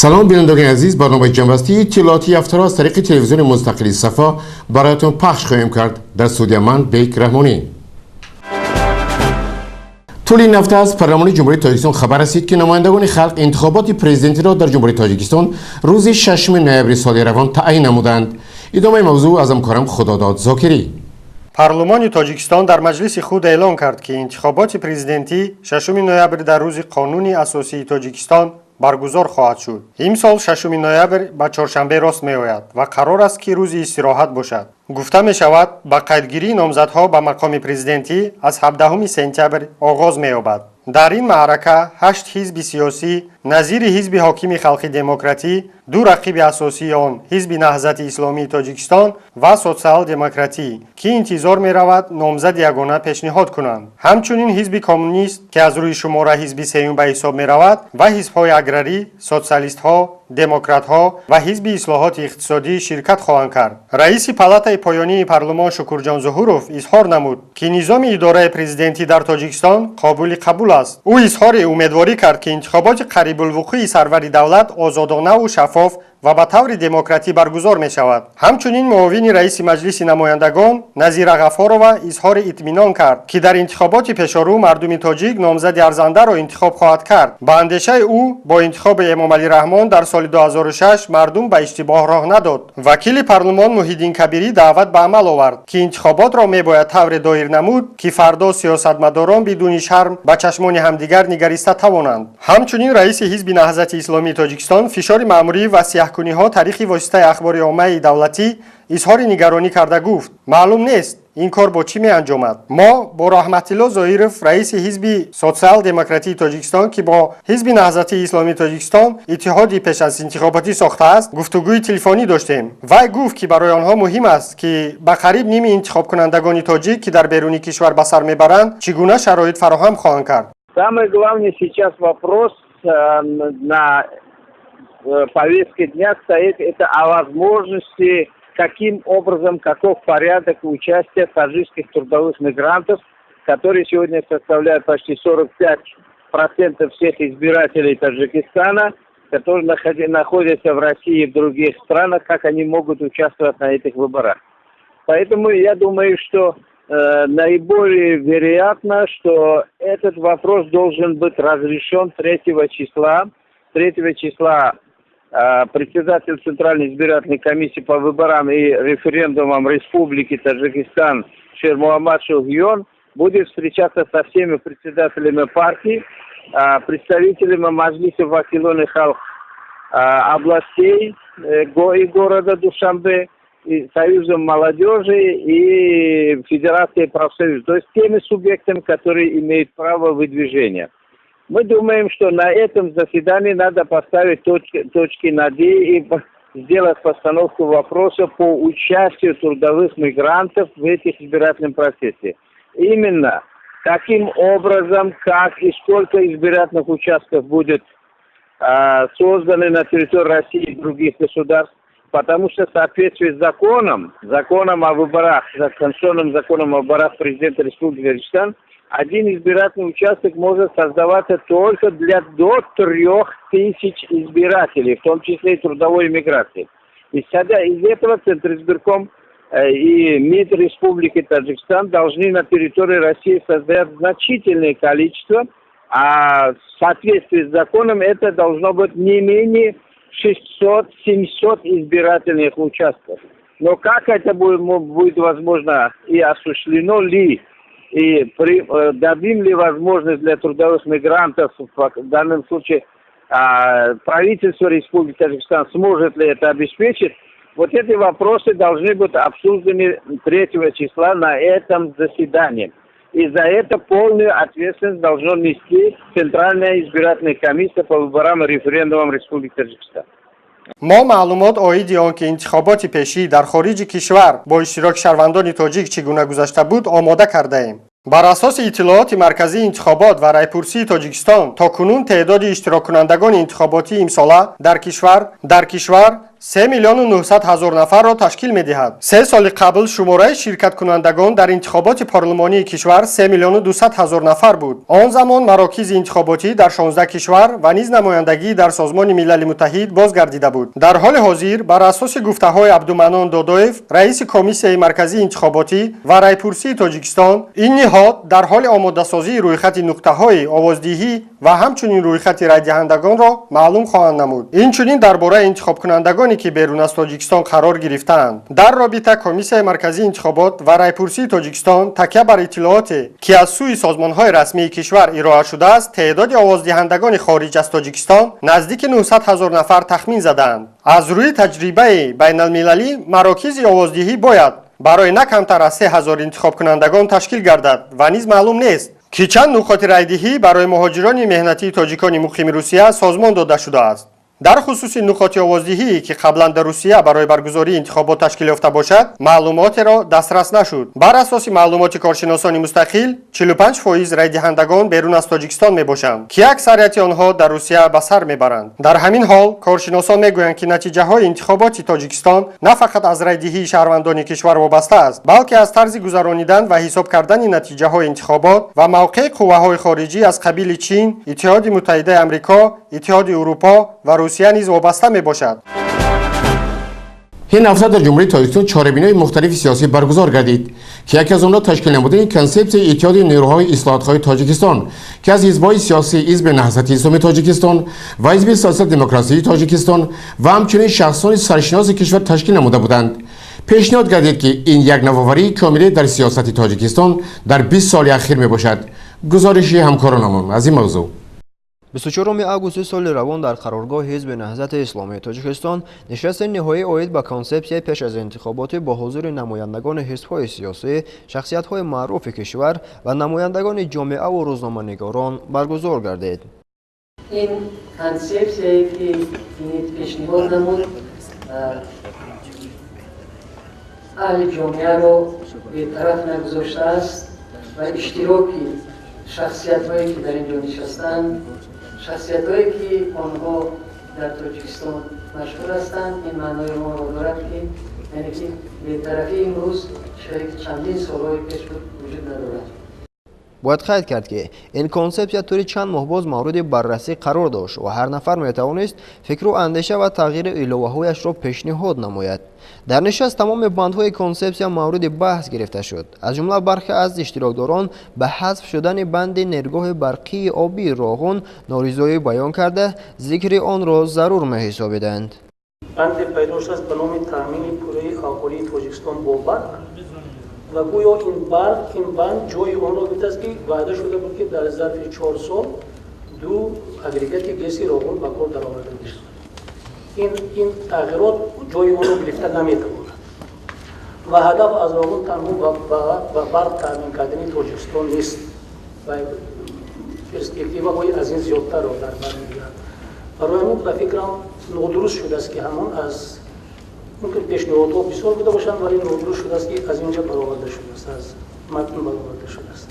Салом, бинандагони азиз. Барномаи ҷамъбастии иттилоотии ҳафтаро аз тариқи телевизиони мустақили Сафо бароятон пахш хоҳем кард. Дар студия ман, Бек Раҳмонӣ. Тӯли ин ҳафта аз Парлумони Ҷумҳурии Тоҷикистон хабар расид, ки намояндагони халқ интихоботи президентиро дар Ҷумҳурии Тоҷикистон рӯзи 6 ноябри соли равон таъин намуданд. Идомаи мавзӯъ аз ҳамкорам Худодод Зокирӣ. Парлумони Тоҷикистон дар маҷлиси худ эълон кард, ки интихоботи президентӣ 6 ноябр дар рӯзи Қонуни асосии Тоҷикистон баргузор хоҳад шуд. Имсол 6 ноябр ба чоршанбе рост меояд ва қарор аст, ки рӯзи истироҳат бошад. Гуфта мешавад, ба қайдгирии номзадҳо ба мақоми президентӣ аз 17 сентябр оғоз меёбад. Дар ин маърака ҳашт ҳизби сиёсӣ, назири Ҳизби ҳокими Халқи Демократӣ, ду рақиби асосии он, Ҳизби Наҳзати Исломии Тоҷикистон ва Социал-демократӣ, ки интизор меравад номзади ягона пешниҳод кунанд, ҳамчунин Ҳизби Коммунист, ки аз рӯи шумора ҳизби сеюм ба ҳисоб меравад, ва ҳизбҳои аграрӣ, социалистҳо, демократҳо ва Ҳизби ислоҳоти иқтисодӣ ширкат хоҳанд кард. Раиси палатаи поёнии парлумон Шукурҷон Зуҳуров изҳор намуд, ки низоми идораи президентӣ дар Тоҷикистон қобили қабул аст. Ӯ изҳори умедворӣ кард, ки интихоботи қарибулвуқӯи сарвари давлат озодонаву шаффоф ва ба таври демократӣ баргузор мешавад. Ҳамчунин муовини раиси Маҷлиси намояндагон Назира Ғафорова изҳори итминон кард, ки дар интихоботи пешорӯ мардуми тоҷик номзади арзандаро интихоб хоҳад кард. Ба андешаи ӯ, бо интихоби Эмомалӣ Раҳмон дар соли 2006 мардум ба иштибоҳ роҳ надод. Вакили парлумон Муҳиддин Кабирӣ даъват ба амал овард, ки интихоботро мебояд тавре доир намуд, ки фардо сиёсатмадорон бидуни шарм ба чашмони ҳамдигар нигариста тавонанд. Ҳамчунин раиси Ҳизби Наҳзати Исломии Тоҷикистон фишори маъмурӣ ва сиёҳкуниҳо тариқи воситаи ахбори оммаи давлатӣ изҳори нигаронӣ карда гуфт: «Маълум нест, ин кор бо чӣ меанҷомад. Мо бо Раҳматилло Зоиров, раиси Ҳизби Социал-демократии Тоҷикистон, ки бо Ҳизби Наҳзатии Исломии Тоҷикистон иттиҳоди пеш аз интихоботӣ сохтааст, гуфтугӯи телефонӣ доштем. Вай гуфт, ки барои онҳо муҳим аст, ки ба қариб ними интихобкунандагони тоҷик, ки дар беруни кишвар ба сар мебаранд, чӣ гуна шароит фароҳам хоҳанд кард». Самый главный сейчас вопрос на повестке дня стоит, это о возможности, каким образом, каков порядок участия таджикских трудовых мигрантов, которые сегодня составляют почти 45% всех избирателей Таджикистана, которые находятся в России и в других странах, как они могут участвовать на этих выборах. Поэтому я думаю, что наиболее вероятно, что этот вопрос должен быть разрешен 3 числа. 3 числа председатель Центральной избирательной комиссии по выборам и референдумам Республики Таджикистан Шермуhamмад Шухьон будет встречаться со всеми председателями партий, представителями Маджлиса Вакилони Халк областей и города Душанбе, и Союзом молодежи, и Федерацией профсоюзов, то есть теми субъектами, которые имеют право выдвижения. Мы думаем, что на этом заседании надо поставить точки над «и» и сделать постановку вопроса по участию трудовых мигрантов в этих избирательном процессе. Именно каким образом, как и сколько избирательных участков будет созданы на территории России и других государств, потому что в соответствии с законом, законом о выборах, конституционным законом о выборах президента Республики Таджикистан, один избирательный участок может создаваться только для до 3000 избирателей, в том числе и трудовой миграции. Исходя из этого, Центризбирком и МИД Республики Таджикистан должны на территории России создать значительное количество, а в соответствии с законом это должно быть не менее 600-700 избирательных участков. Но как это будет возможно и осуществлено ли, и дадим ли возможность для трудовых мигрантов, в данном случае правительство Республики Таджикистан сможет ли это обеспечить, вот эти вопросы должны быть обсуждены 3 числа на этом заседании. И за это полную ответственность должно нести Центральная избирательная комиссия по выборам и референдумам Республики Таджикистан. Мо маълумот оиди он, ки интихоботи пешӣ дар хориҷи кишвар бо иштироки шаҳрвандони тоҷик чӣ гуна гузашта буд, омода кардаем. Бар асоси иттилооти Марказии интихобот ва райпурсии Тоҷикистон, то кунун теъдоди иштироккунандагони интихоботии имсола дар кишвар 3 миллиону 900 ҳазор нафарро ташкил медиҳад. 3 соли қабл шумораи ширкаткунандагон дар интихоботи парлумонии кишвар 3 миллиону 200 ҳазор нафар буд. Он замон марокизи интихоботӣ дар 16 кишвар ва низ намояндагӣ дар Созмони Милали Муттаҳид бозгардида буд. Дар ҳоли ҳозир, бар асоси гуфтаҳои Абдуманнон Додоев, раиси Комиссияи марказии интихоботӣ ва райпурсии Тоҷикистон, ин ниҳод дар ҳоли омодасозии рӯйхати нуқтаҳои овоздиҳӣ ва ҳамчунин рӯйхати райдиҳандагонро маълум хоҳанд намуд. Инчунин дар бораи интихобкунандагоне, ки берун аз Тоҷикистон қарор гирифтаанд. Дар робита Комиссияи марказии интихобот ва райпурсии Тоҷикистон такя бар иттилооте, ки аз сӯи созмонҳои расмии кишвар ироа шудааст, теъдоди овоздиҳандагони хориҷ аз Тоҷикистон наздики 900 ҳазор нафар тахмин задаанд. Аз рӯи таҷрибаи байналмилалӣ марокизи овоздиҳӣ бояд барои на камтар аз 3 ҳазор интихобкунандагон ташкил гардад ва низ маълум нест, ки чанд нуқоти райдиҳӣ барои муҳоҷирони меҳнатии тоҷикони муқими Русия созмон дода шудааст. Дар хусуси нуқоти овоздиҳӣ, ки қаблан дар Русия барои баргузории интихобот ташкил ёфта бошад, маълумотеро дастрас нашуд. Бар асоси маълумоти коршиносони мустақил, 45% райдиҳандагон берун аз Тоҷикистон мебошанд, ки аксарияти онҳо дар Русия ба сар мебаранд. Дар ҳамин ҳол коршиносон мегӯянд, ки натиҷаҳои интихоботи Тоҷикистон на фақат аз райдиҳии шаҳрвандони кишвар вобаста аст, балки аз тарзи гузаронидан ва ҳисоб кардани натиҷаҳои интихобот ва мавқеи қувваҳои хориҷӣ аз қабили Чин, Иттиҳоди Муттаҳидаи Амрико, Иттиҳоди Урупо ва Русия низ вобаста мебошад. Ин ҳафта дар Ҷумҳурии Тоҷикистон чорабиниҳои мухталифи сиёсӣ баргузор гардид, ки яке аз онҳо ташкил намудани консепсияи Иттиҳоди нерӯҳои ислоҳотхоҳи Тоҷикистон, ки аз ҳизбҳои сиёсӣ Ҳизби Наҳзати Исломии Тоҷикистон ва Ҳизби Сотсиал-демократии Тоҷикистон ва ҳамчунин шахсони саршиноси кишвар ташкил намуда буданд. Пешниҳод гардид, ки ин як навоварии комиле дар сиёсати Тоҷикистон дар 20 соли ахир мебошад. Гузориши ҳамкоронамон аз ин мавзӯъ. 24 августи соли равон дар қароргоҳи Ҳизби Наҳзати Исломии Тоҷикистон нишасти ниҳоӣ оид ба консепсияи пеш аз интихоботӣ бо ҳузури намояндагони ҳизбҳои сиёсӣ, шахсиятҳои маъруфи кишвар ва намояндагони ҷомеаву рӯзноманигорон баргузор гардид. Ин консепсияе, ки пешниҳод намуд, аҳли ҷомеаро бетараф нагузоштааст ва иштироки шахсиятҳое, ки дар ин ҷо нишастанд, шахсиятҳое, ки онҳо дар Тоҷикистон машҳур ҳастанд, ин маънои онро дорад, ки яъне ки бетарафии имрӯз шарики чандин солҳои пеш буд вуҷуд надорад. Бояд қайд кард, ки ин консепсия тӯли чанд моҳ боз мавриди баррасӣ қарор дошт ва ҳар нафар метавонист фикру андеша ва тағйири иловаҳояшро пешниҳод намояд. Дар нишаст тамоми бандҳои консепсия мавриди баҳс гирифта шуд. Аз ҷумла бархе аз иштирокдорон ба ҳазф шудани банди нергоҳи барқии обии Роғун норизоӣ баён карда, зикри онро зарур меҳисобиданд. Банде пайдо шудааст ба номи таъмини пурраи аҳолии Тоҷикистон бо барқ ва гӯё ин барқ, ин банд ҷои онро гирифтааст, ки ваъда шуда буд, ки дар зарфи 4 сол ду агрегати ГЭСи Роғун ба кор дароварда мешавад. Ин тағйирот ҷои онро гирифта наметавонад ва ҳадаф аз Роғун танҳо ба барқ таъмин кардани Тоҷикистон нест ва перспективаҳои аз ин зиёдтарро дар бар мегирад. Барои ҳамин ба фикрам нодуруст шудааст, ки ҳамон аз мумкин пешниҳодҳо бисёр буда бошанд, вале нодуруст шудааст, ки аз инҷа бароварда шудааст, аз матн бароварда шудааст.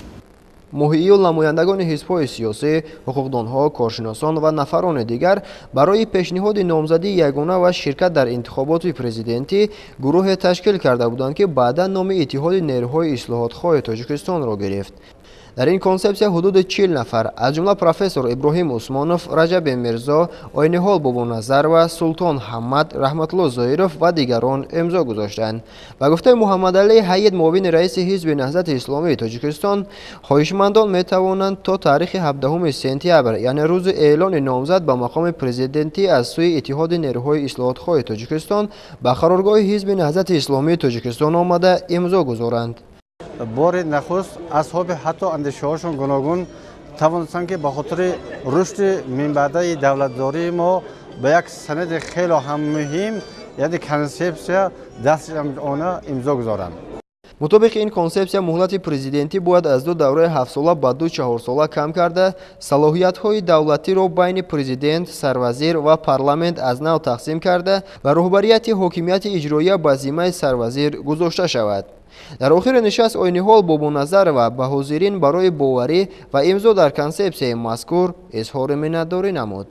Моҳи июл намояндагони ҳизбҳои сиёсӣ, ҳуқуқдонҳо, коршиносон ва нафарони дигар барои пешниҳоди номзадии ягона ва ширкат дар интихоботи президентӣ гурӯҳе ташкил карда буданд, ки баъдан номи Иттиҳоди нерӯҳои ислоҳотхоҳи Тоҷикистонро гирифт. Дар ин консепсия ҳудуди 40 нафар, аз ҷумла профессор Иброҳим Усмонов, Раҷаби Мирзо, Ойниҳол Бобоназарова, Султон Ҳаммад, Раҳматулло Зоиров ва дигарон имзо гузоштанд. Ба гуфтаи Муҳаммадалӣ Ҳайид, муовини раиси Ҳизби Наҳзати Исломии Тоҷикистон, хоҳишмандон метавонанд то таърихи 17 сентябр, яъне рӯзи эълони номзад ба мақоми президентӣ аз сӯи Иттиҳоди нерӯҳои ислоҳотхоҳи Тоҷикистон, ба қароргоҳи Ҳизби Наҳзати Исломии Тоҷикистон омада имзо гузоранд. Бори нахуст асҳоби ҳатто андешаҳошон гуногун тавонистанд, ки ба хотири рушди минбаъдаи давлатдории мо ба як санади хело ҳам муҳим, яъне консепсия, дастҷамъона имзо гузоранд. Мутобиқи ин консепсия муҳлати президентӣ бояд аз ду давраи ҳафтсола ба ду чаҳорсола кам карда, салоҳиятҳои давлатиро байни президент, сарвазир ва парламент аз нав тақсим карда ва роҳбарияти ҳокимияти иҷроия ба зиммаи сарвазир гузошта шавад. Дар охири нишаст Ойниҳол Бобоназарова ба ҳозирин барои боварӣ ва имзо дар консепсияи мазкур изҳори миннатдорӣ намуд.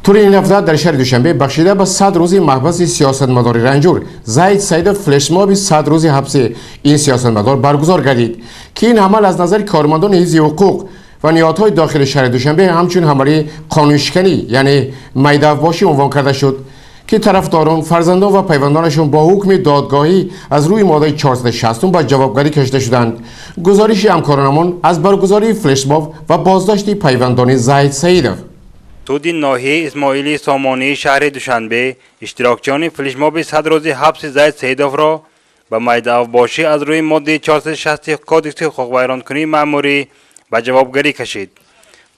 Тӯли ин ҳафта дар шаҳри Душанбе бахшида ба 100 рӯзи маҳбаси сиёсатмадори ранҷур Зайд Саидов флешмоби 100 рӯзи ҳабси ин сиёсатмадор баргузор гардид, ки ин ҳамал аз назари кормандони ҳифзи ҳуқуқ ва ниҳодҳои дохили шаҳри Душанбе ҳамчун ҳамали қонуншиканӣ, яъне майдафбошӣ унвон карда шуд, ки тарафдорон, фарзандон ва пайвандонашон бо ҳукми додгоҳӣ аз рӯи моддаи 460 ба ҷавобгарӣ кашида шуданд. Гузориши ҳамкоронамон аз баргузории флешмоб ва боздошти пайвандони Зайд Саидов. Суди ноҳияи Исмоили Сомонии шаҳри Душанбе иштирокчиёни флешмоби 100 рӯзи ҳабси Зайд Саидовро ба майдафбошӣ аз рӯи моддаи 460 Кодекси ҳуқуқвайронкунии маъмурӣ ба ҷавобгарӣ кашид.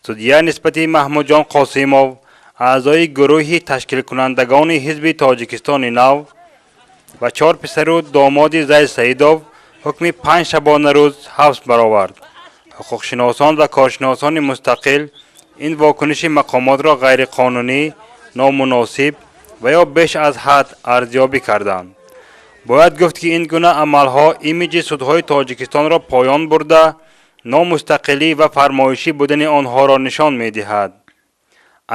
Судья нисбати Маҳмудҷон Қосимов, аъзои гурӯҳи ташкилкунандагони ҳизби Тоҷикистони нав, ва чор писару домоди Зайд Саидов ҳукми 5 шабонарӯз ҳабс баровард. Ҳуқуқшиносон ва коршиносони мустақил ин вокуниши мақомотро ғайриқонунӣ, номуносиб ва ё беш аз ҳад арзёбӣ карданд. Бояд гуфт, ки ин гуна амалҳо имиҷи судҳои Тоҷикистонро поён бурда, номустақилӣ ва фармоишӣ будани онҳоро нишон медиҳад.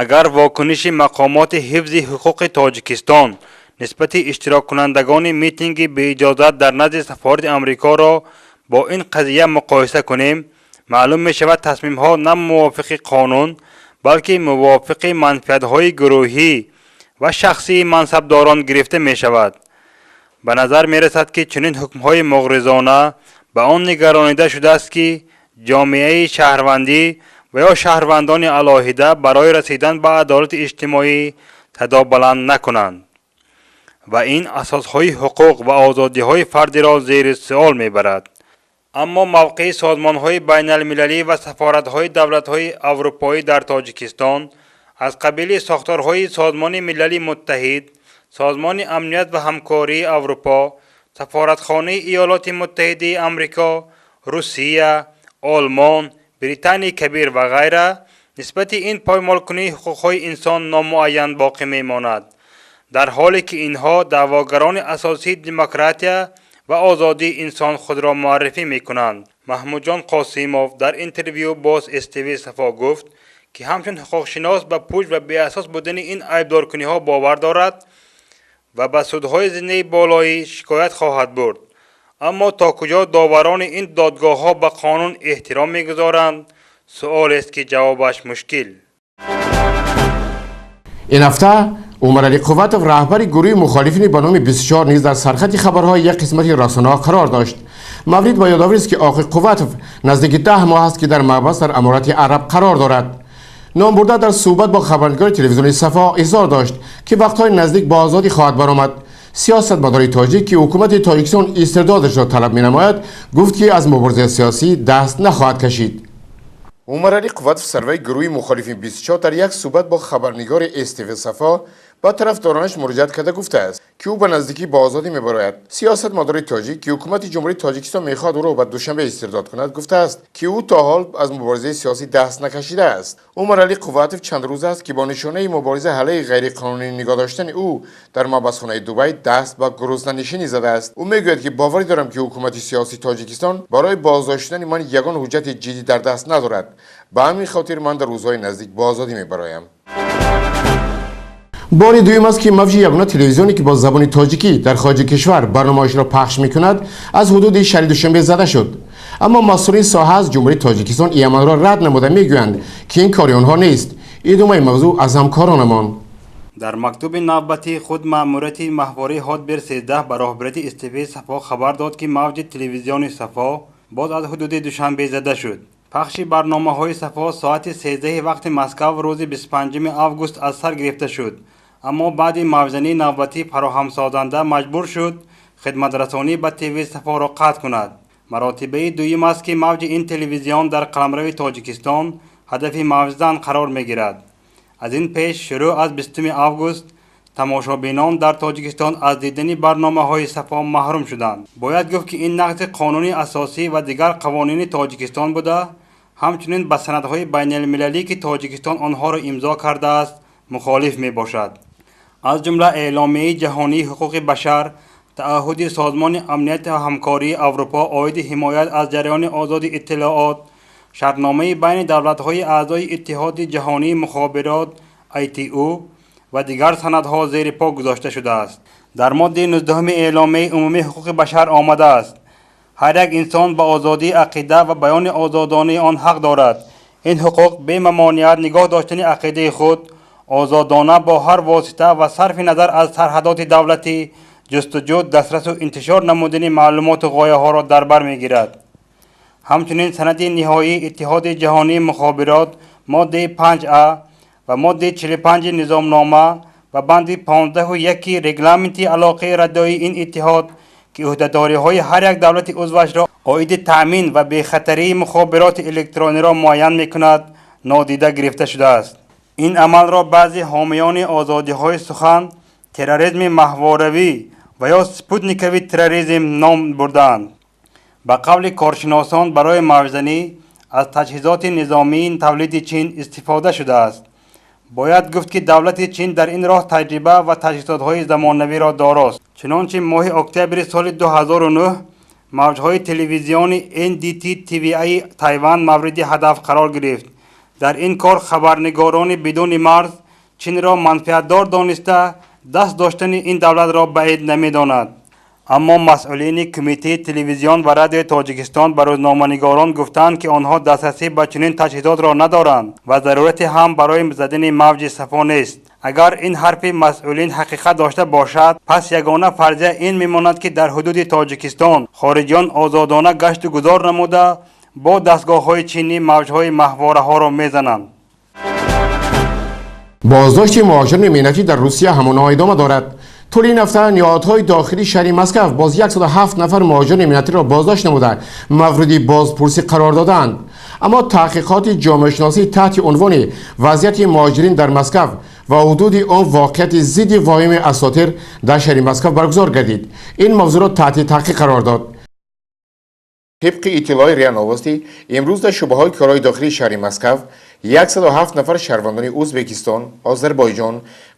Агар вокуниши мақомоти ҳифзи ҳуқуқи Тоҷикистон нисбати иштироккунандагони митинги беиҷозат дар назди сафорати Амрикоро бо ин қазия муқоиса кунем, маълум мешавад, тасмимҳо на мувофиқи қонун, балки мувофиқи манфиатҳои гурӯҳӣ ва шахсии мансабдорон гирифта мешавад. Ба назар мерасад, ки чунин ҳукмҳои муғризона ба он нигаронида шудааст, ки ҷомеаи шаҳрвандӣ ва ё шаҳрвандони алоҳида барои расидан ба адолати иҷтимоӣ садо баланд накунанд ва ин асосҳои ҳуқуқ ва озодиҳои фардиро зери суол мебарад. Аммо мавқеи созмонҳои байналмилалӣ ва сафоратҳои давлатҳои аврупоӣ дар Тоҷикистон аз қабили сохторҳои Созмони Милали Муттаҳид, Созмони Амният ва Ҳамкории Аврупо, Сафоратхонаи Иёлоти Муттаҳидаи Амрико, Русия, Олмон, Британияи Кабир ва ғайра нисбати ин поймолкунии ҳуқуқҳои инсон номуайян боқӣ мемонад, дар ҳоле ки инҳо даъвогарони асосии демократия ва озодии инсон худро муаррифӣ мекунанд. Маҳмудҷон Қосимов дар интервю бо СТВ Сафо гуфт, ки ҳамчун ҳуқуқшинос ба пуч ва беасос будани ин айбдоркуниҳо бовар дорад ва ба судҳои зинаи болоӣ шикоят хоҳад бурд. Аммо то куҷо доварони ин додгоҳҳо ба қонун эҳтиром мегузоранд, суолест, ки ҷавобаш мушкил. Ин ҳафта Умаралӣ Қувватов, раҳбари гурӯҳи мухолифини ба номи 24, низ дар сархати хабарҳои як қисмати расонаҳо қарор дошт. Маврид ба ёдоварист, ки Оқи Қувватов наздики 10 моҳ аст, ки дар маҳбас дар Аморати Араб қарор дорад. Номбурда дар суҳбат бо хабарнигори телевизиони Сафо изҳор дошт, ки вақтҳои наздик ба озодӣ хоҳад баромад. Сиёсатмадори тоҷик, ки ҳукумати Тоҷикистон истирдодашро талаб менамояд, гуфт, ки аз муборизаи сиёсӣ даст нахоҳад кашид. Умаралӣ Қувватов, сарвари гурӯҳи мухолифин 24, дар як суҳбат бо хабарнигори СТВ Сафо ба тарафдоронаш муроҷиат карда гуфтааст, ки ӯ ба наздикӣ ба озодӣ мебарояд. Сиёсатмадори тоҷик, ки ҳукумати Ҷумҳурии Тоҷикистон мехоҳад ӯро ба Душанбе истирдод кунад, гуфтааст, ки ӯ то ҳол аз муборизаи сиёсӣ даст накашидааст. Умаралӣ Қувватов чанд рӯз аст, ки бо нишонаи мубориза ҳалаи ғайриқонунӣ нигоҳ доштани ӯ дар маҳбасхонаи Дубай даст ба гуруснанишинӣ задааст. Ӯ мегӯяд, ки боварӣ дорам, ки ҳукумати сиёсии Тоҷикистон барои боздошт шудани ман ягон ҳуҷҷати ҷиддӣ дар даст надорад. Ба ҳамин хотир ман дар рӯзҳои наздик ба озодӣ мебароям. Бори дуюм аст, ки мавҷи ягона телевизионе, ки бо забони тоҷикӣ дар хориҷи кишвар барномаҳояшро пахш мекунад, аз ҳудуди шаҳри Душанбе зада шуд. Аммо масъулини соҳа аз Ҷумҳурии Тоҷикистон ин амалро рад намуда мегӯянд, ки ин кори онҳо нест. Идомаи мавзӯъ аз ҳамкоронамон. Дар мактуби навбатии худ маъмурияти маҳвораи Ҳотбер 13 ба роҳбарияти СТВ Сафо хабар дод, ки мавҷи телевизиони Сафо боз аз ҳудуди Душанбе зада шуд. Пахши барномаҳои Сафо соати 13 вақти Москав рӯзи 25 август аз сар гирифта шуд, аммо баъди мавзании навбатӣ фароҳамсозанда маҷбур шуд хидматрасонӣ ба ТВ Сафоро қатъ кунад. Маротибаи дуюм аст, ки мавҷи ин телевизион дар қаламрави Тоҷикистон ҳадафи мавҷзан қарор мегирад. Аз ин пеш шурӯъ аз 20 август тамошобинон дар Тоҷикистон аз дидани барномаҳои Сафо маҳрум шуданд. Бояд гуфт, ки ин нақзи қонуни асосӣ ва дигар қавонини Тоҷикистон буда, ҳамчунин ба санадҳои байналмилалӣ, ки Тоҷикистон онҳоро имзо кардааст, мухолиф мебошад. Аз ҷумла Эъломияи ҷаҳонии ҳуқуқи башар, таъаҳҳуди Созмони Амният ва Ҳамкории Аврупо оиди ҳимоят аз ҷараёни озоди иттилоот, шартномаи байни давлатҳои аъзои Иттиҳоди ҷаҳонии мухобирот ITU ва дигар санадҳо зери по гузошта шудааст. Дар моддаи 19 Эъломияи умумии ҳуқуқи башар омадааст: ҳар як инсон ба озодии ақида ва баёни озодонаи он ҳақ дорад. Ин ҳуқуқ бемамониат нигоҳ доштани ақидаи худ озодона бо ҳар восита ва сарфи назар аз сарҳадоти давлатӣ, ҷустуҷӯ, дастрасу интишор намудани маълумоту ғояҳоро дар бар мегирад. Ҳамчунин санади ниҳоии Иттиҳоди ҷаҳонии мухобирот моддаи 5а ва моддаи 45 низомнома ва банди 15.1 регламенти алоқаи радиоии ин иттиҳод, ки ӯҳдадориҳои ҳар як давлати узвашро оиди таъмин ва бехатарии мухобироти электрониро муайян мекунад, нодида гирифта шудааст. Ин амалро баъзе ҳомиёни озодиҳои сухан терроризми маҳворавӣ ва ё спутникови терроризм ном бурдаанд. Ба қавли коршиносон, барои мавҷзанӣ аз таҷҳизоти низомии тавлиди Чин истифода шудааст. Бояд гуфт, ки давлати Чин дар ин роҳ таҷриба ва таҷҳизотҳои замонавиро дорост. Чунончи моҳи октябри соли 2009 мавҷҳои телевизиони NDT TVA Тайван мавриди ҳадаф қарор гирифт. Дар ин кор хабарнигорони бидуни марз Чинро манфиатдор дониста, даст доштани ин давлатро баъид намедонад. Аммо масъулини Кумитаи телевизион ва радиои Тоҷикистон ба рӯзноманигорон гуфтанд, ки онҳо дастрасӣ ба чунин таҷҳизотро надоранд ва зарурате ҳам барои задани мавҷи сафо нест. Агар ин ҳарфи масъулин ҳақиқат дошта бошад, пас ягона фарзия ин мемонад, ки дар ҳудуди Тоҷикистон хориҷиён озодона гашту гузор намуда, бо дастгоҳҳои чинӣ мавҷҳои маҳвораҳоро мезананд. Боздошти муҳоҷирони меҳнатӣ дар Русия ҳамоно идома дорад. Тӯли ин ҳафта ниҳодҳои дохилии шаҳри Москав боз 107 нафар муҳоҷирони меҳнатиро боздошт намуда, мавриди бозпурсӣ қарор додаанд. Аммо таҳқиқоти ҷомеашиносӣ таҳти унвони вазъияти муҳоҷирин дар Москав ва ҳудуди он воқеияти зидди воҳими асотир дар шаҳри Москав баргузор гардид. Ин мавзӯъро таҳти таҳқиқ қарор дод. Тибқи иттилои РИА Новости, имрӯз дар шӯъбаҳои корҳои дохилии шаҳри Москав 107 нафар шаҳрвандони Ӯзбекистон, Озарбойҷон,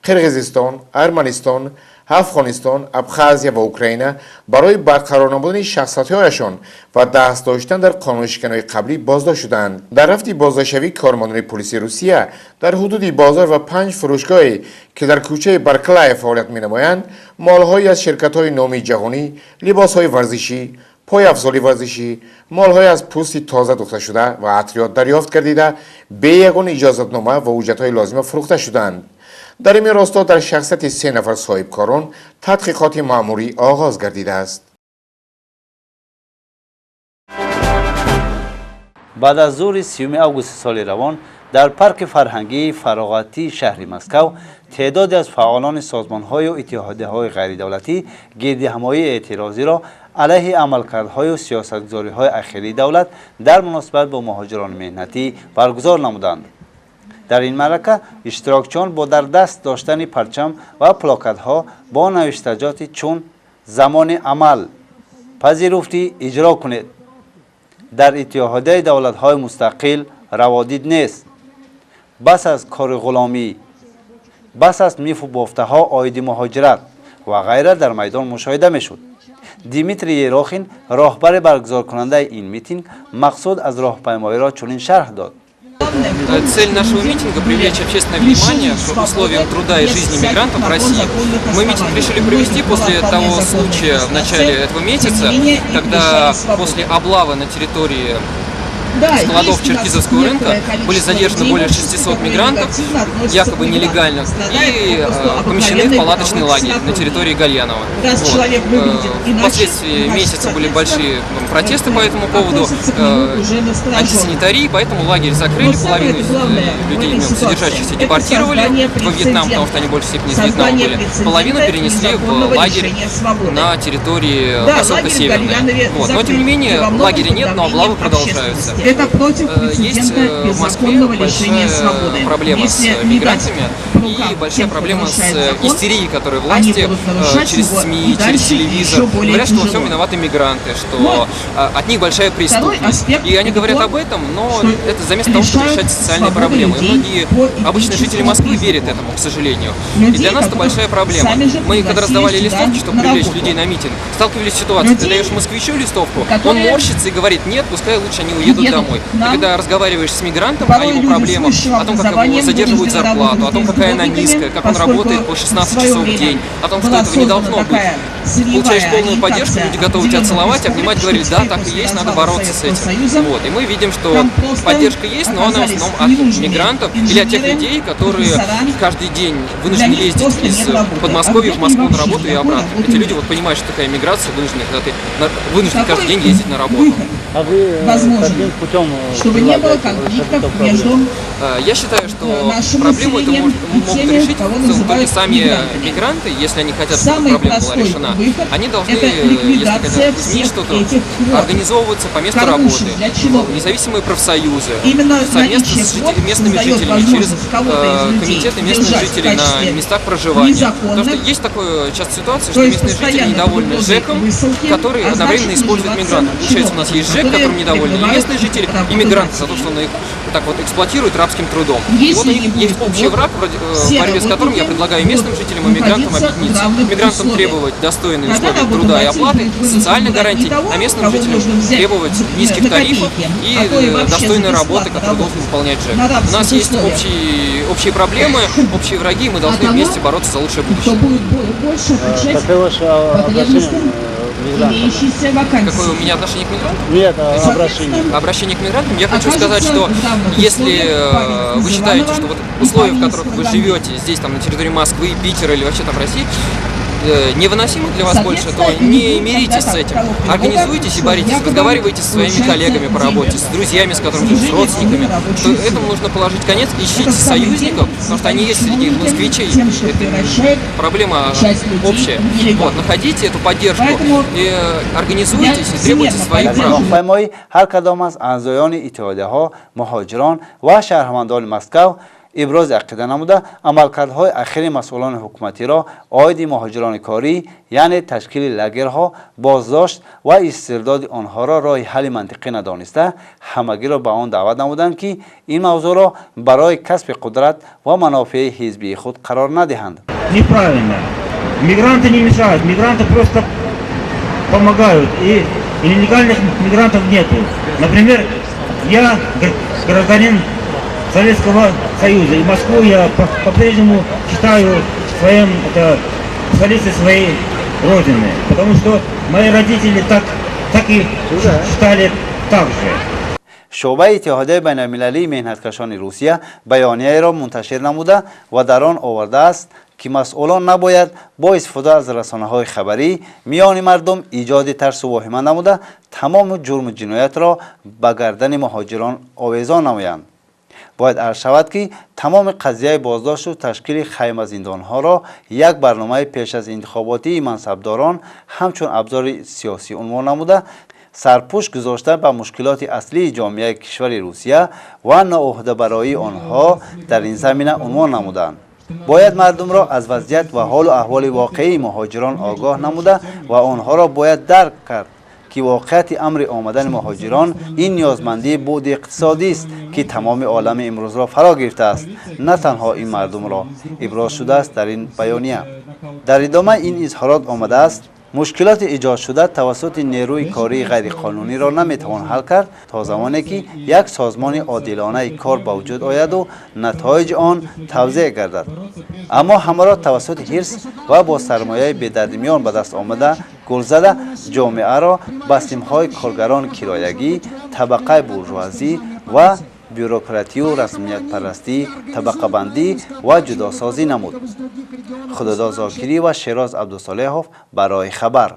Қирғизистон, Арманистон, Афғонистон, Абхазия ва Украина барои барқарор намудани шахсиятҳояшон ва даст доштан дар қонуншиканиҳои қаблӣ боздошт шуданд. Дар рафти боздоштшавӣ кормандони полиси Русия дар ҳудуди бозор ва панҷ фурӯшгоҳе, ки дар кӯчаи Барклая фаъолият менамоянд, молҳое аз ширкатҳои номии ҷаҳонӣ, либосҳои варзишӣ, пойафзоли варзишӣ, молҳое аз пӯсти тоза духташуда ва атриёт дарёфт гардида, бе ягон иҷозатнома ва ҳуҷҷатҳои лозима фурӯхта шуданд. Дар ин росто дар шахсияти се нафар соҳибкорон тадқиқоти маъмурӣ оғоз гардидааст. Баъд аз зуҳри 30 августи соли равон дар парки фарҳангии фароғатии шаҳри Москав теъдоде аз фаъолони созмонҳою иттиҳодияҳои ғайридавлатӣ гирдиҳамоии эътирозиро алайҳи амалкардҳою сиёсатгузориҳои ахирии давлат дар муносибат бо муҳоҷирони меҳнатӣ баргузор намуданд. Дар ин маърака иштирокчиён бо дар даст доштани парчам ва плакатҳо бо навиштаҷоти чун «Замони амал», «Пазируфтӣ иҷро кунед», «Дар иттиҳодияи давлатҳои мустақил раводид нест», «Бас аз кори ғуломӣ», «Бас аст мифу бофтаҳо оиди муҳоҷират» ва ғайра дар майдон мушоҳида мешуд. Дмитрий Ерохин, роҳбари баргузоркунандаи ин митинг, мақсуд аз роҳпаймоиро чунин шарҳ дод. Цель нашего митинга – привлечь общественное внимание к условиям труда и жизни мигрантов в России. Мы митинг решили провести после того случая в начале этого месяца, когда после облавы на территории складов Черкизовского рынка были задержаны более 600 мигрантов, якобы нелегальных, и помещены в палаточный лагерь на территории Гальянова. Вот. Впоследствии месяца были большие протесты по этому поводу, антисанитарии, поэтому лагерь закрыли, половину людей в нем содержащихся депортировали во Вьетнам, потому что они в большей степени из Вьетнама были, половину перенесли в лагерь на территории поселка Северный. Вот. Но тем не менее лагеря нет, но облавы продолжаются. Это против Есть прецедента в Москве беззаконного лишения большая свободы. Проблема с Если не дать мигрантами по и рукам большая тем, кто проблема с нарушает закон, истерией, которую они власти будут нарушать через его СМИ, и через дальше телевизор еще более говорят, что во всем тяжело. Виноваты мигранты, что Но от них большая второй преступность. Аспект И они это говорят то, об этом, но что это заместо того, чтобы лишают решать социальные свободы проблемы. И людей многие по обычные жители этническому Москвы верят признаку. Этому, к сожалению. И Людей, для нас это которых большая проблема. сами же Мы, когда пригласили раздавали сюда листовки, чтобы на привлечь работу. Людей на митинг, сталкивались с ситуацией, ты Людей, даешь москвичу листовку, он которые морщится и говорит: «Нет, пускай лучше они уедут домой. Ты когда разговариваешь с мигрантом о его проблемах, о том, как его задерживают зарплату, о том, какая она низкая, как он работает по 16 часов в день, о том, что этого не должно быть, получаешь полную поддержку, люди готовы тебя целовать, обнимать, говорить, да, так и есть, надо бороться с этим. Вот. И мы видим, что поддержка есть, но она в основном от мигрантов или от тех людей, которые каждый день вынуждены ездить из Подмосковья в Москву на работу и обратно. Эти люди вот понимают, что такая миграция вынуждена, когда ты вынужден каждый день ездить на работу. А вы каким путем, чтобы не было конфликтов между Я считаю, что проблему эту могут решить только сами мигранты, если они хотят, чтобы проблема была решена. Они должны, если хотят изменить что-то, организовываться по месту работы, независимые профсоюзы, совместно с местными жителями, через комитеты местных жителей на местах проживания. Потому что есть такая часто ситуация, что местные жители недовольны ЖЭКом, который одновременно использует мигрантов. Получается, у нас есть ЖЭК, которым недовольны и местные жители, и мигранты за то, что он их так вот эксплуатирует рабским трудом. И вот у них есть общий враг, в борьбе с которым я предлагаю местным жителям и мигрантам объединиться. Мигрантам требовать достойные условия труда и оплаты, социальных гарантий, а местным жителям требовать низких тарифов и достойной работы, которую должен выполнять ЖЭК. У нас есть общие проблемы, общие враги, и мы должны вместе бороться за лучшее будущее. Какое ваше обращение? Какое у меня отношение к мигрантам? Нет, обращение. Обращение к мигрантам. Я хочу сказать, что если вы считаете, что вот условия, в которых вы живете здесь, там, на территории Москвы, Питера или вообще там России, невыносимы для вас больше, то не миритесь с этим. Организуйтесь и боритесь, разговаривайте со своими коллегами по работе, с друзьями, с которыми, с родственниками. Что этому нужно положить конец, ищите союзников, потому что они есть среди москвичей. Это проблема общая. Вот, находите эту поддержку, и организуйтесь и требуйте своих прав. Ҳар кадом аз аъзоёни иттиҳодияҳо, муҳоҷирон ва шаҳрвандони Москав ибрози ақида намуда, амалкардҳои ахири масъулони ҳукуматиро оиди муҳоҷирони корӣ, яъне ташкили лагерҳо, боздошт ва истирдоди онҳоро роҳи ҳалли мантиқӣ надониста, ҳамагиро ба он даъват намуданд, ки ин мавзӯъро барои касби қудрат ва манофеи ҳизбии худ қарор надиҳанд. Неправильно. Мигранты не мешают, мигранты просто помогают, и нелегальных мигрантов нету. Например, я гражданин Советского Союза, и Москву я по-прежнему считаю своим, это, столицей своей родины, потому что мои родители так и считали так же. Шӯъбаи Иттиҳодияи байналмилалии меҳнаткашони Русия баёнияеро мунташир намуда ва дар он овардааст, ки масъулон набояд бо истифода аз расонаҳои хабарӣ миёни мардум иҷоди тарсу воҳима намуда, тамоми ҷурму ҷиноятро ба гардани муҳоҷирон овезон намоянд. Бояд арз шавад, ки тамоми қазияи боздошту ташкили хаймазиндонҳоро як барномаи пеш аз интихоботии мансабдорон ҳамчун абзори сиёсӣ унвон намуда, сарпӯш гузошта ба мушкилоти аслии ҷомеаи кишвари Русия ва ноуҳдабароии онҳо дар ин замина унвон намуданд. Бояд мардумро аз вазъият ва ҳолу аҳволи воқеии муҳоҷирон огоҳ намуда ва онҳоро бояд дарк кард, ки воқеияти амри омадани муҳоҷирон ин ниёзмандии буъди иқтисодист, ки тамоми олами имрӯзро фаро гирифтааст, на танҳо ин мардумро, иброз шудааст дар ин баёния. Дар идома ин изҳорот омадааст: мушкилоти иҷодшуда тавассути нерӯи кории ғайриқонуниро наметавон ҳал кард, то замоне ки як созмони одилонаи кор ба вуҷуд ояду натоиҷи он тавзеъ гардад. Аммо ҳамаро тавассути ҳирс ва бо сармояи бедардимиён ба даст омада гулзада ҷомеаро ба симҳои коргарони кироягӣ, табақаи буржуазӣ ва бюрократию расмиятпарастӣ табақабандӣ ва ҷудосозӣ намуд. Худодод Зокирӣ ва Шероз Абдусолеҳов барои хабар.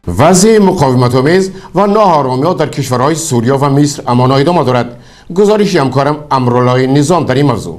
Вазъи муқовиматомез ва ноҳоромиҳо дар кишварҳои Сурия ва Миср амоно идома дорад. Гузориши ҳамкорам Амруллои Низом дар ин мавзӯъ.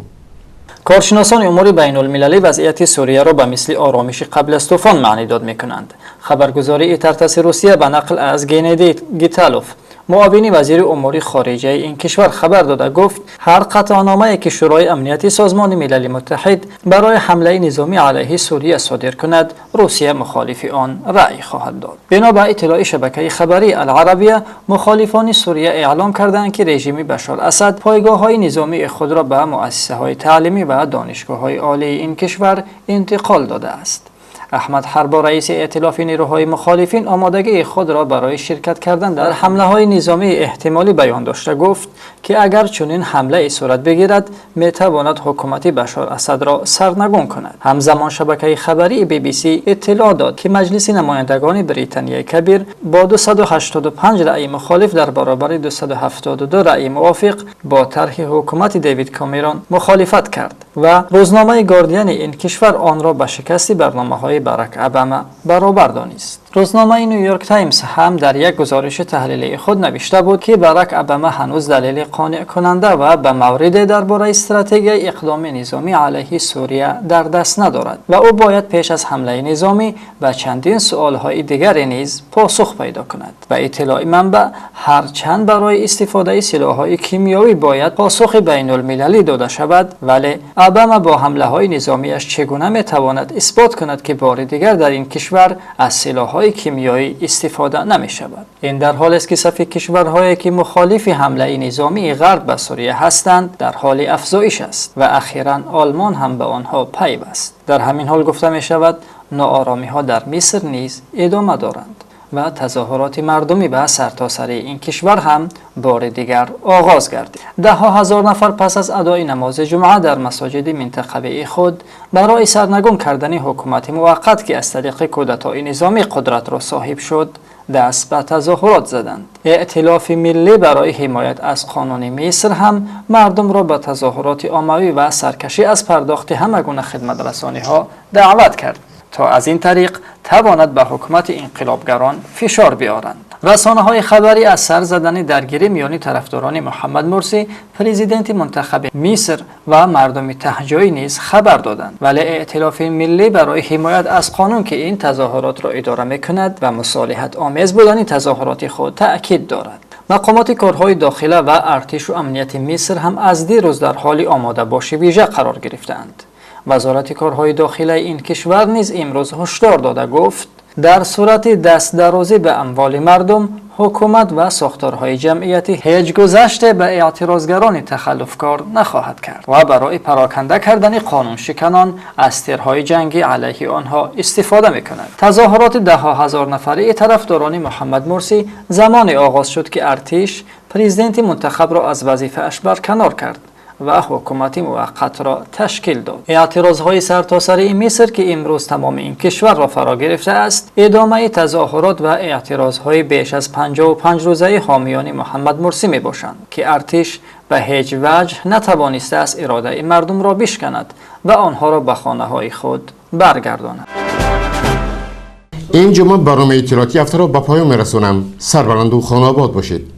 Коршиносони умури байнулмилалӣ вазъияти Сурияро ба мисли оромиши қабл аз тӯфон маънидод мекунанд. Хабаргузории Итартаси Русия ба нақл аз Геннадий Гиталов, муовини вазири умури хориҷаи ин кишвар, хабар дода гуфт, ҳар қатъномае ки Шӯрои Амнияти Созмони Милали Муттаҳид барои ҳамлаи низомӣ алайҳи Сурия содир кунад, Русия мухолифи он раъй хоҳад дод. Бино ба иттилои шабакаи хабарии Аларабия, мухолифони Сурия эълом карданд, ки режими Башар Асад пойгоҳҳои низомии худро ба муассисаҳои таълимӣ ва донишгоҳҳои олии ин кишвар интиқол додааст. Аҳмад Ҳарбо, раиси эътилофи нерӯҳои мухолифин, омодагии худро барои ширкат кардан дар ҳамлаҳои низомии эҳтимолӣ баён дошта гуфт, ки агар чунин ҳамлае сурат бигирад, метавонад ҳукумати Башор Асадро сарнагун кунад. Ҳамзамон шабакаи хабарии BBC иттилоъ дод, ки Маҷлиси намояндагони Британияи Кабир бо 285 раъи мухолиф дар баробари 272 раъи мувофиқ бо тарҳи ҳукумати Дэвид Камерон мухолифат кард ва рӯзномаи Гардиани ин кишвар онро ба шикасти барномаҳои Барак Обама баробар донист. Рӯзномаи Нью-Йорк Таймс ҳам дар як гузориши таҳлилии худ навишта буд, ки Барак Обама ҳанӯз далели қонеъкунанда ва ба мавриде дар бораи стратегияи иқдоми низомӣ алайҳи Сурия дар даст надорад ва ӯ бояд пеш аз ҳамлаи низомӣ ба чандин суолҳои дигаре низ посух пайдо кунад. Ба иттилои манбаъ, ҳарчанд барои истифодаи силоҳҳои кимиёвӣ бояд посухи байнулмилалӣ дода шавад, вале Обама бо ҳамлаҳои низомиаш чӣ гуна метавонад исбот кунад, ки бори дигар дар ин кишвар аз силоҳҳои кимиёӣ истифода намешавад. Ин дар ҳолест, ки сафи кишварҳое, ки мухолифи ҳамлаи низомии ғарб ба Сурия ҳастанд, дар ҳоли афзоиш аст ва ахиран Олмон ҳам ба онҳо пайваст. Дар ҳамин ҳол гуфта мешавад, ноороሚҳо дар Миср низ идома доранд ва тазоҳуроти мардумӣ ба сартосари ин кишвар ҳам бори дигар оғоз гардид. Даҳҳо ҳазор нафар пас аз адои намози ҷумъа дар масоҷиди минтақавии худ барои сарнагун кардани ҳукумати муваққат, ки аз тариқи кудатои низомӣ қудратро соҳиб шуд, даст ба тазоҳурот заданд. Эътилофи миллӣ барои ҳимоят аз қонуни Миср ҳам мардумро ба тазоҳуроти оммавӣ ва саркашӣ аз пардохти ҳама гуна хидматрасониҳо даъват кард, то аз ин тариқ тавонад ба ҳукумати инқилобгарон фишор биёранд. Расонаҳои хабарӣ аз сар задани даргирӣ миёни тарафдорони Муҳаммад Мурсӣ, президенти мунтахаби Миср, ва мардуми таҳҷоӣ низ хабар доданд. Вале эътилофи миллӣ барои ҳимоят аз қонун, ки ин тазоҳуротро идора мекунад, ба мусолиҳатомез будани тазоҳуроти худ таъкид дорад. Мақомоти корҳои дохила ва артишу амнияти Миср ҳам аз дирӯз дар ҳоли омодабоши вижа қарор гирифтаанд. Вазорати корҳои дохилаи ин кишвар низ имрӯз ҳушдор дода гуфт, дар сурати дастдарозӣ ба амволи мардум, ҳукумат ва сохторҳои ҷамъиятӣ ҳеҷ гузаште ба эътирозгарони тахаллуфкор нахоҳад кард ва барои пароканда кардани қонуншиканон аз тирҳои ҷангӣ алайҳи онҳо истифода мекунад. Тазоҳуроти даҳҳо ҳазор нафарии тарафдорони Муҳаммад Мурсӣ замоне оғоз шуд, ки артиш президенти мунтахабро аз вазифааш барканор кард ва ҳукумати муваққатро ташкил дод. Эътирозҳои сартосарии Миср, ки имрӯз тамоми ин кишварро фаро гирифтааст, идомаи тазоҳурот ва эътирозҳои беш аз 55 рӯзаи ҳомиёни Муҳаммад Мурсӣ мебошанд, ки артиш ба ҳеҷ ваҷҳ натавонистааст иродаи мардумро бишканад ва онҳоро ба хонаҳои худ баргардонад. Ин ҷумъа барномаи иттилоотии ҳафтаро ба поён мерасонам. Сарбаланду хонаобод бошед.